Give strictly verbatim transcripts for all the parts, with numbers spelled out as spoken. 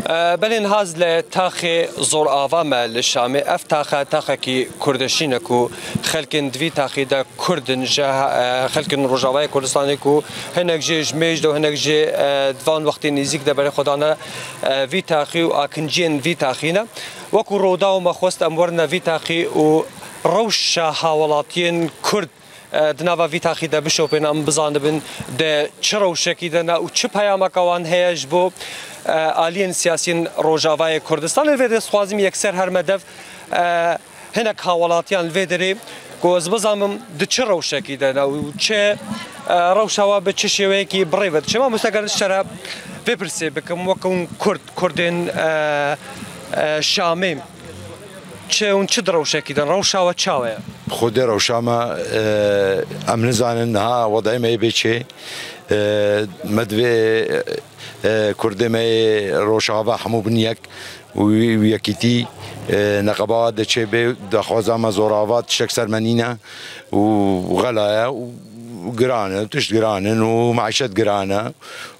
E, belê niha ez li taxê Zorava me li Şamê. Ev taxe, taxekî Kurdeşîn e ku xelkên di vî taxî de Kurd in, ji, e, xelkên Rojavayê Kurdistanê ku hinek jê ji mêj de û hinek jê, e, di van wextên nêzîk de berê xwe dane, e, vî taxî û akinciyên vî taxî ne. Wekû Rûdaw me xwest em werine vî taxî û rewşa hawelatiyên Kurd e, di nava vî taxî de bişopên, em bizanibin di çi rewşekî de ne û çi peyameke wan heye ji bo, e, aliyên siyasiyên Rojavayê Kurdistanê. Li vê derê dixwazim yekser herime dev, e, hinek hawelatiyan li vê derê ku ez bizanbim di çi rewşekî de ne û çi, e, rewşa we bi çi şêweyekî bi rê ve diçe. Mamoste, ger ez ji te re vê pirsê bikim, wek hûn Kurd, Kurdên, e, e, Şamê, çi hûn çi di rewşekî de, rewşa we çawa ye? Xwedê rewşa me, e, em nizanin niha wedayê me yê bê çê. E, me divê, e, Kurdê me yê Rojava hemû bin yek û wî, wî yekîtî, e, neqeba de çê bê, daxwaza me Zorava tiştek ser me nîne û xela ye û giran e, tişt giran in û meîşet giran e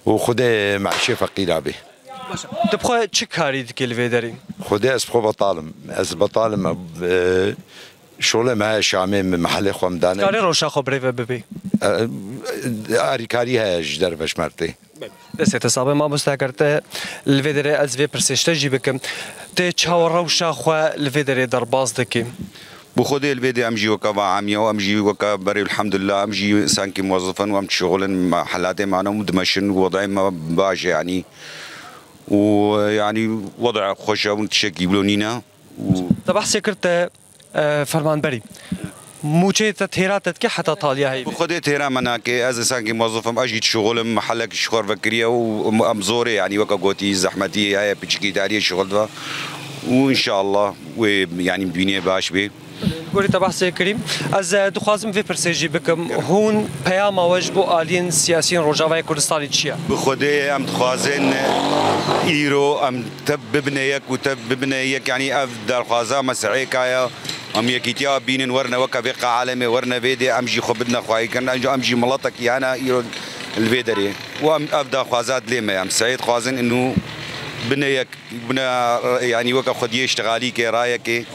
û Xwedê meîşê feqîra bê. Baş e. Tu bi xwe çi karî dikî li vê derê? Xwedê ez bi xwe betal im. Ez betal im, e, şolê me heye Şamê, min mehelê xwe min dane. Karê rewşa xwe bi rê ve bibî? E, e, arîkarî heye ji derve ji me re tê. Destê te sax be mamoste, eger te li vê derê ez vê pirsê ji te jî bikim. Tê çawa rewşa xwe li vê derê derbas dikî? Bi Xwedê li vê dê em jî weke va amiya û em jî weke berê elhamdulillah em jî sankî muwezif in û em dişixulin me helatê me ne û dimeşin û wedayê me baş e yanî. Û, yanî, weda xweş e, hûn tiştekî wilo nîne. Û Te behsê kir te, e, fermanberî. Mûçeyê te têra te dike heta taliya heyvê? Bi Xwedê têra me nake. Ez insankî mezûf im, ez jî dişixulim, mehelek ji xwe vekiriye û em, em zor ê, yanî weke gotî zehmetî heye, piçikî dariyê şixul dibe. Û înşallah wê, yanî, bînê baş bê. Gorî te behsê kirî. Ez, e, dixwazim vê pirsê jî bikim. Hûn peyama we ji bo aliyên siyasiyên Rojavayê Kurdistanê çi ye? Bi Xwedê em dixwazin îro em tev bibine yek û tev bibine yek, yanî ev derxwaza me sehêka ye. Em yekîtiya bînin, werine weke vê qealemê, werine vê dê, em jî xwe bidine xwayîkirin, em jî, em jî miletekî hene îro li vê derê. Û em ev daxwaza dilê me ye. Em sehê dixwazin û bine yek. Buna, yanî weke xwediyê îştixalîkê, rayekê,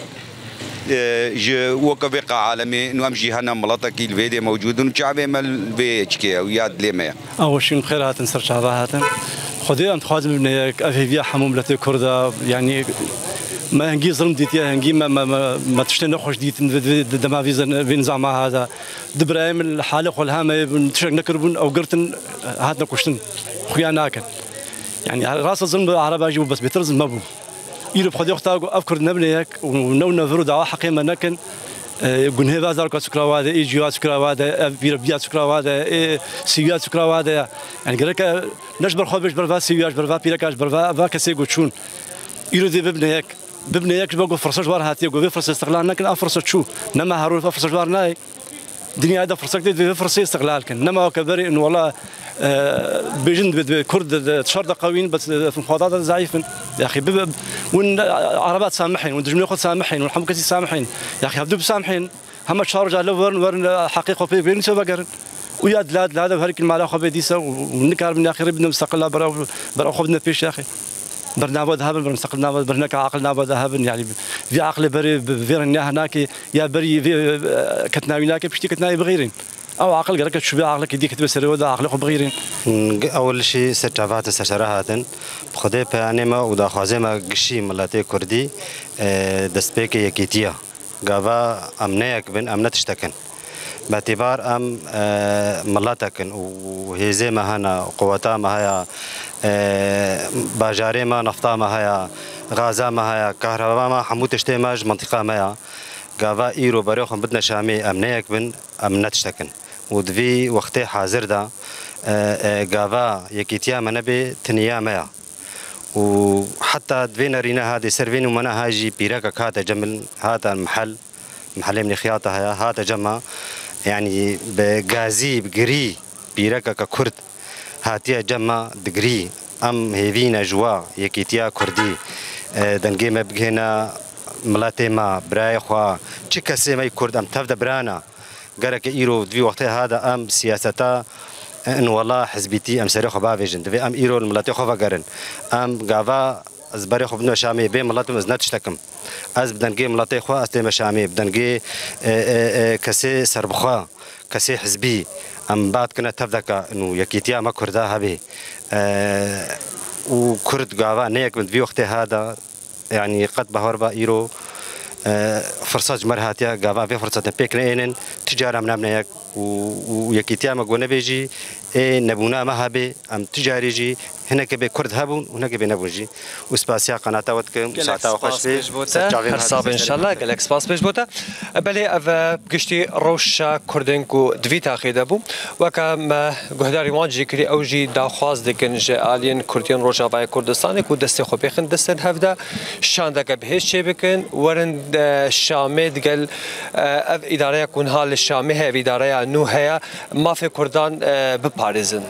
e, ji weke vê qealemê, nû em jî hene miletekî li vê dê mewcûd in û çavê me li vê yekê ye û ya dilê me ye. Ew şîn bi xêr hatin, ser çava hatin. Xwedê em dixwazin bibine yek, ev hêviya hemû miletê Kurd e, yanî me hingî zilm dîtiye, hingî me, me, me, me tiştê nexweş dîtin, di, di, di dema vî zin-, vî nizama hada. Du birayê min li halê xwe li hemeyê bûn, tiştek nekiribûn, ew girtin, hatine kuştin. Xuya nakin. Yanî, rasta zilm bi Ereba jî bû, bes bêtir zilm mebû. Îro bi Xwedê Xweda got, ev Kurd nebine yek û new nevir û dawa heqê me nekin. E, gunhê va zarka çikra wa de, ê cîwa çikra wa de, ev vîra viya çikra wa de, ê sîwiya çikra wa de ya. Yanî, gereke ne ji ber xwe be, ji ber va sîwiya, ji ber va pîreka, ji ber va, va kesê ku çûn. Îro dê bibine yek. Bibine yek ji bo ku firse ji war hatiye, ku vê firse îstiqlal nekin, a firse çû. Nema her roj a firse ji war nayê. Dinyayê de firsek tê, divê vê firsê îstiqlal kin. Nema weke berê in wela, e, bêjin divê, divê Kurd di, di şer de qewî in, bes, e, xweda de zeîf in. Yaxî bibe, hûn, e, Ereba disamihên, hûn dijminê xwe disamihên, hûn hemû kesî disamihên. Yaxî hevdu bisamihên. Hema çar roja lev werin, werin, e, heqê xwe pê bigrin, çê vegerin. Û ya dila, dila de her kî mala xwe bê dîsa û, û nikaribin yaxî rê bidin mustaqila bera, bera xwe bidin pêş yaxî. Ber nava de hebin, ber mustaqil nava, ber neka aqil nava de hebin. Yanî vî aqilê berê bi, bi vê rengî henakê ya berî vê, e, ketina wî nake, piştî ketina wî bixîrin. Ew aqil gereke çûbê aqilekî dî ketibe serê we de aqilê xwe bixîrin. Ewil jî ser çava hatin, ser sera hatin. Bi Xwedê peyanê me û daxwazê me gişî miletê Kurdî, e, destpêkê yekîtiya. Gava em ne yek bin, em ne tiştek in. Betîbar em, e, miletek in û hêzê me hene, quweta me heye, e, bajarê me, nefta me heye, gaza me heye, kahreba me, hemû tiştê me ji mintîqa me ya. Gava îro berê xwe bidine Şamê, em ne yek bin, em ne tiştek in. Û di vî wextê hazir de, e, e, gava yekîtiya me nebe, tiniya me ya. Û heta di vê nerîne ha dê ser vê nûmena ha jî pîrekek hate cem min, hate mihel, mihelê min ê xiyata heye, hate cem me. Yanî bi gazî, bi girî pîrekeke Kurd hatiye cem me digirî. Em hêvî ne ji we yekîtiya Kurdî, e, dengê me bigihêne miletê me, birayê xwe, çi kesê me yê Kurd em tev de bira ne. Gereke îro di vî wextê ha de em siyaseta, e, in wela hizbîtî em serê xwe bavêjin. Divê em îro li miletê xwe vegerin. Em gava Ez berê xwe bidime Şamê, bê milet bim, ez ne tiştek im. Ez bi dengê miletê xwe, ez tême Şamê, bi dengê, e, e, e, kesê serbixwe, kesê hizbî, em ba dikine tevdeka û yekîtiya me Kurda hebê. E, û Kurd gava ne yek bin di vî wextê ha de, yanî qet bahar ba îro, e, firset ji me re hatiye, gava vê firsetê pêk neênin, tu cara em nebine yek û, û yekîtiya me ku nebê jî, ê nebûna me hebê, em tu carî jî hinekê bê Kurd hebûn û hinekê bê nebûn jî. Û spasiya qenata we dikim, gelek saeta we xweş spas bê. Bêj bo te. Ser çavê me Her sax be hebe. Înşallah, gelek spas bêj bo te. Belê ev e giştî rewşa Kurdên ku di vî taxê de bû. Weke me guhdarên wan jî kirî, ew jî daxwaz dikin ji aliyên Kurdiyên Rojavayê Kurdistanê ku destê xwe bêxin destên hev de, şandeke bihêz çêbikin, werin, e, Şamê digel, e, ev îdareya ku niha li Şamê heye, ev îdareya nû heye, mafê Kurdan, e, biparêzin.